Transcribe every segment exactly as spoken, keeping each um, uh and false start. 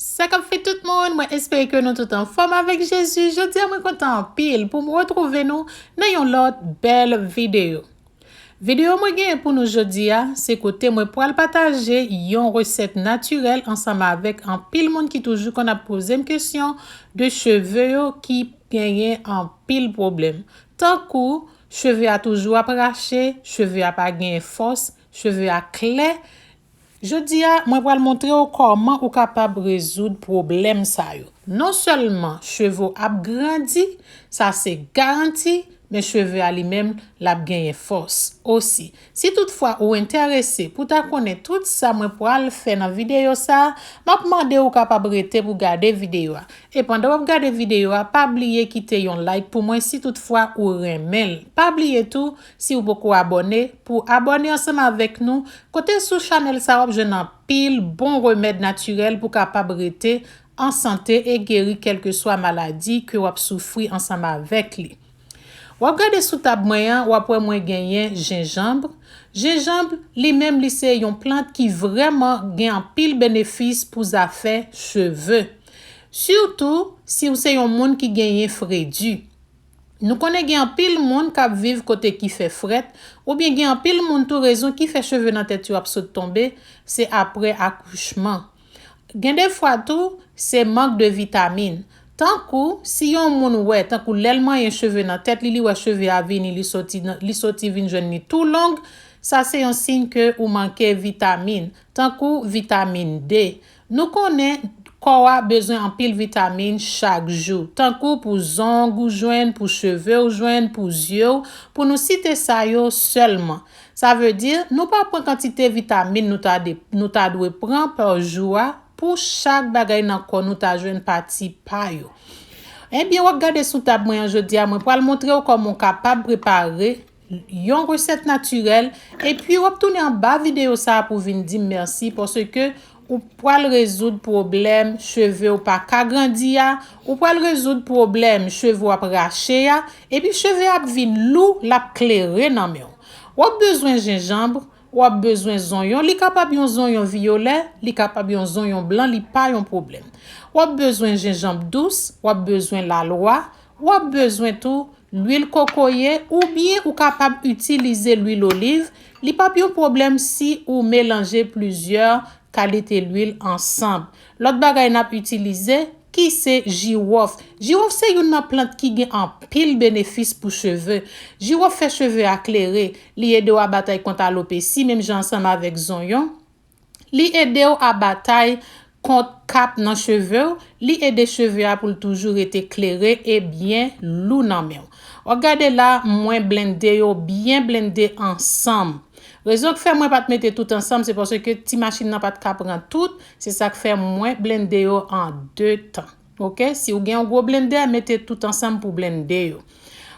Sa k ap fèt tout moun, mwen espere ke nou tout anfòm avèk Jezi. Jodi a mwen kontan anpil pou m retwouve nou nan yon lòt bèl videyo. Videyo mwen genyen pou nou jodi a, se kote mwen pral pataje yon resèt natirèl ansanm avèk anpil moun ki toujou konn ap poze m kesyon de cheve yo ki genyen anpil pwoblèm. Tankou, cheve a toujou ap rache, cheve a pa genyen fòs, cheve a klè. Jodi a, mwen pral montre w kòman ou kapab rezoud pwoblèm sa yo. Non sèlman cheve w ap grandi, sa se garanti, men cheve a li menm, l ap genyen fòs osi. Si toutfwa ou enterese pou ta konnen tout sa mwen pral fè nan videyo sa a, m ap mande w kapab rete pou gade videyo a. E pandan w ap gade videyo a, pa bliye kite yon like pou mwen si toutfwa ou renmen l. Pa bliye tou, si w poko abòne, pou abòne ansanm avèk nou, kote sou chanèl sa w ap jwenn anpil bon remèd natirèl pou kapab rete an sante e geri kèlkeswa maladi ke w ap soufri ansanm avèk li. W ap gade sou tab mwen an, w ap wè mwen genyen jenjanm. Jenjanm, li menm, li se yon plant ki vrèman gen anpil benefis pou zafè cheve. Sitou, si w se yon moun ki genyen fredi. Nou konnen gen anpil moun k ap viv kote ki fè frèt, oubyen gen anpil moun tou rezon ki fè cheve nan tèt yo ap sot tonbe, se apre akouchman. Gen de fwa tou, se mank de vitamin. Tankou, si yon moun wè, tankou lè l manyen cheve nan tèt li, li wè cheve a vini, li soti nan, li soti vin jwenn li tou long, sa se yon siy ke ou manke vitamin, tankou vitamin D. Nou konnen kò a bezwen anpil vitamin chak jou, tankou pou zong ou jwenn, pou cheve w jwenn, pou zye w, pou nou site sa yo sèlman. Sa vle di, nou pa pran kantite vitamin nou ta de, nou ta dwe pran pa jou a pou chak bagay nan kò nou ta jwenn pati pa yo. Ebyen, w ap gade sou tab mwen an jodi a, mwen pral montre w kòman w kapab prepare yon resèt natirèl, epi w ap tounen anba videyo sa a pou vin di m mèsi, paske ou pral rezoud pwoblèm cheve w pa ka grandi a, ou pral rezoud pwoblèm cheve w ap rache a, epi cheve ap vin lou, l ap klere nan men w. W ap bezwen jenjanm, w ap bezwen zonyon, li kapab yon zonyon viyolè, li kapab yon zonyon blan, li pa yon pwoblèm. W ap bezwen jenjanm dous, w ap bezwen lalwa, w ap bezwen tou lwil kokoye, oubyen ou kapab itilize lwil oliv, li p ap yon pwoblèm si ou melanje plizyè kalite lwil ansanm. Lòt bagay n ap itilize, ki se jiwòf. Jiwòf se youn nan plant ki gen anpil benefis pou cheve. Jiwòf fè cheve a klere, li ede w a batay kont alopesi, menm jan ansanm avèk zonyon. Li ede w a batay kont kap nan cheve w, li ede cheve a pou l toujou rete klere e byen lou nan men w. W ap gade la, mwen blende yo byen blende ansanm. Rezon k fè mwen pa t mete tout ansanm, se paske ti machin nan pa t ka pran tout, se sa k fè mwen blende yo an de tan. Oke, si w gen yon gwo blendè, mete tout ansanm pou blende yo.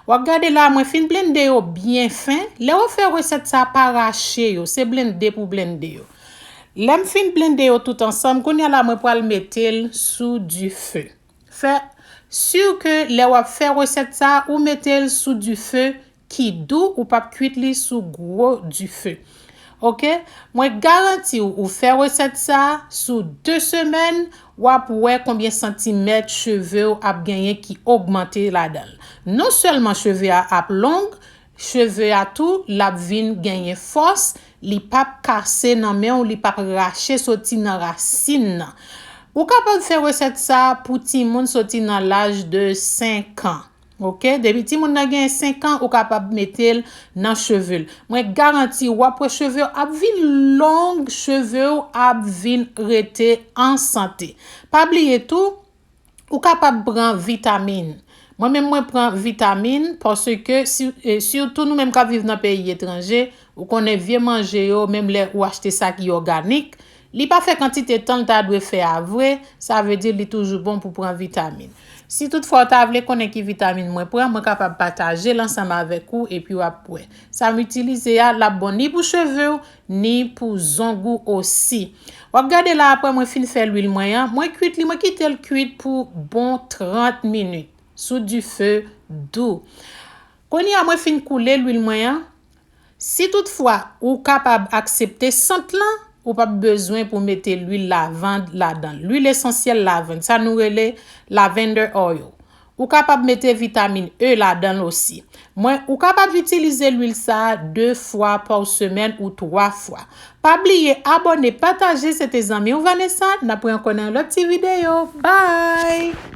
W ap gade la, mwen fin blende yo byen fen. Lè w ap fè resèt sa, pa rache yo, se blende pou blende yo. Lè m fin blende yo tout ansanm, kounye a la mwen pral mete l sou dife. Fè si ke lè w ap fè resèt sa, ou mete l sou dife ki dou, ou p ap kuit li sou gwo dife. Oke? Mwen garanti w, ou fè resèt sa sou de semèn, w ap wè konbyen santimèt cheve w ap genyen ki ogmante ladan l. Non sèlman cheve a ap long, cheve a tou, l ap vin genyen fòs, li p ap kase nan men w, li p ap rache soti nan rasin nan. Ou kapab fè resèt sa pou timoun soti nan laj de senk an. Oke, depi timoun nan gen senk an, ou kapab mete l nan cheve l. Mwen garanti w, w ap wè cheve w ap vin long, cheve w ap vin rete an sante. Pa bliye tou, ou kapab pran vitamin. Mwen menm, mwen pran vitamin paske si, e, sitou nou menm k ap viv nan peyi etranje, ou konnen vye manje yo, menm lè ou achte sa ki òganik, li pa fè kantite tan l ta dwe fè a vre, sa vle di li toujou bon pou pran vitamin. Si toutfwa w ta vle konnen ki vitamin mwen pran, mwen kapab pataje l ansanm avèk ou epi w ap wè. Sa m itilize a, l ap bon ni pou cheve w, ni pou zong ou osi. W ap gade la, apre mwen fin fè lwil mwen an, mwen kuit li, mwen kite l kuit pou bon trant minit sou dife dou. Kounye a, mwen fin koule lwil mwen an. Si toutfwa ou kapab aksepte sant lan, ou p ap bezwen pou mete lwil lavand ladan l. Lwil esansyèl lavand, sa nou rele lavender oil. Ou kapab mete vitamin E ladan l osi. Mwen, ou kapab itilize lwil sa a de fwa pa semèn ou twa fwa. Pa bliye abòne, pataje, se te zanmi w Vanessa, n ap wè ankò nan yon lòt ti videyo. Bye!